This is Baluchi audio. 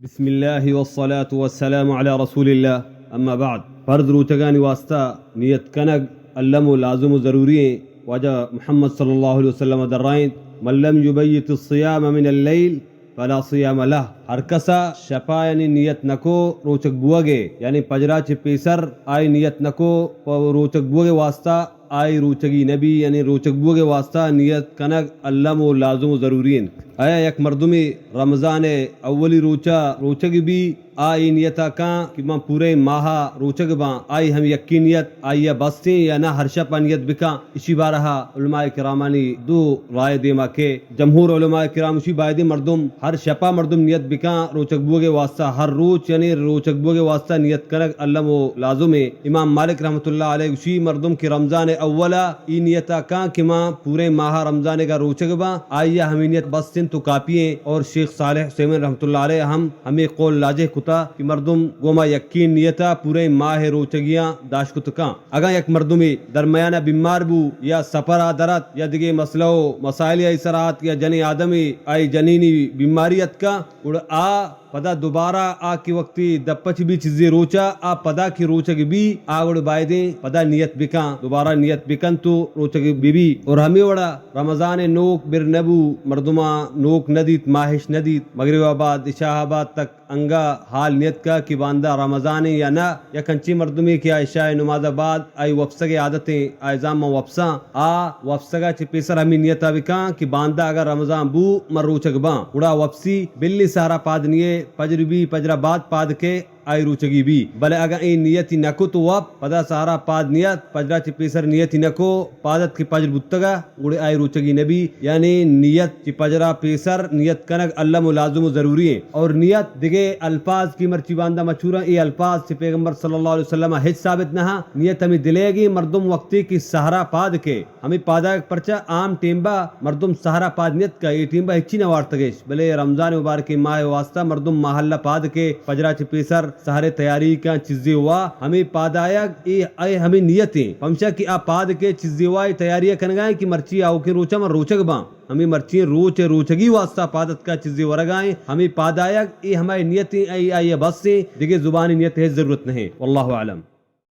بسم اللہ والصلاة والسلام علی رسول اللہ، اما بعد۔ فرض روچگانی واسطہ نیت کنگ الم و لازم و ضروری ایں۔ واجہ محمد صلی اللہ علیہ وسلم درائینت: من لم یبیت الصیام من اللیل فلا صیام لہ۔ ہر کسا شپا یعنی نیت نکو روچگ بوگے، یعنی پجرا چہ پیسر آئی نیت نکو پہ روچگ بوگے واسطہ، آئی روچگی نبی، یعنی روچگ بوگے واسطہ نیت کنگ الم و لازم و ضروری انت۔ آیا یک مردمے رمضان اولی روچا روچگ بی، آ اے نیتا کاں کہ من پوریں ماہا روچگ باں، آئی ہم یکیں نیت آئیا بستیں یا نہ ہر شپا نیت بکاں؟ اشی بارہا علماء کرامانی دو رائے دیما کہ جمہور علماء کرام اشی بایدیں مردم ہر شپا مردم نیت بکاں روچگ بوگے واسطہ، ہر روچ یعنی روچگ بوگے واسطہ نیت کنگ الم و لازمیں۔ امام مالک رحمۃ اللہ علیہ گوشی، مردم کہ رمضان اولا ای نیتا کاں کہ ما پوریں ماہ رمضان گا روچگ باں، آئیا ہمیں نیت بس انت و کافی ایں۔ اور شیخ صالح عثیمین رحمۃ اللہ علیہ ہم ہمیں قول راجح کتا کہ مردم گوما یکیں نیتا پوریں ماہ روچگیاں داشت کت کاں۔ اگاں یک مردمے درمیانا بیمار بو یا سفرا درت یا دگہ مسئلہ و مسائلے آئی سرا ات یا جنیں آدمے آئی جنینی بیماری اتکا، گڑا آ پدا دوبارہ آ کہ وقتی دپچ بی چیزے روچا، آ پدا کہ روچگ بی، آ گڑا بایدیں پدا نیت بکاں، دوبارہ نیت بکن تو روچگ بی بی۔ اور ہمیں وڑا رمضان نوک بر نبو، مردماں نوک ندیت، ماہش ندیت، مغرب آباد، عشاء آباد تک انگا حال نیت کا کہ باندا رمضان یا نہ۔ یک انچیں مردمے کہ آ عشاء نماز بعد آئی وپسگ عادتیں، آئی زاما وپساں، آ وپسگا چہ پیسر ہمیں نیتا بکاں کہ باندا اگر رمضان بو من روچگ باں، گڑا وپسی بلی سہرا پاد نیے، پجر بی، پجرا بعد پاد کے آئی روچگی بی۔ بلے اگاں اے نیتی نکت وپ پدا سہرا پاد نیت، پجرا چہ پیسر نیتی نکو، پاد ات کہ پجر بوتگا، گڑے آئی روچگی نبی، یعنی نیت چہ پجرا پیسر نیت کنگ الم و لازم و ضروری ایں۔ اور نیت دگہ الفاظ کی مرچی باندا مشہور ایں، اے الفاظ چہ پیغمبر صلی اللہ علیہ وسلم ہچ ثابت نہ ایں۔ نیت ہمیں دلیگیں مردم وقتی کہ سہرا پاد کے، ہمیں پادایگ پرچا عام ٹیمبا مردم سہرا پاد نیت کا، اے ٹیمبا ہچی نہ وارتگش، بلے رمضان مبارک ماہ واسطہ مردم ماہلہ پاد کے، پجرا چہ پیسر سہرے تیاری کاں چیزے وا، ہمیں پادایگ اے، اے ہمیں نیت ایں۔ پمشا کہ آ پاد کے چیزے وا اے تیاری کنگا ایں کہ مرچی آوکیں روچا من روچگ باں۔ ہمیں مرچی روچ روچگی واسطہ پاد اتکا چیزے ورگا ایں۔ ہمیں پادایگ اے ہمیں نیت ایں، اے آئی بس ایں، دگہ زبانی نیت ہچ ضرورت نہیں۔ واللہ اعلم۔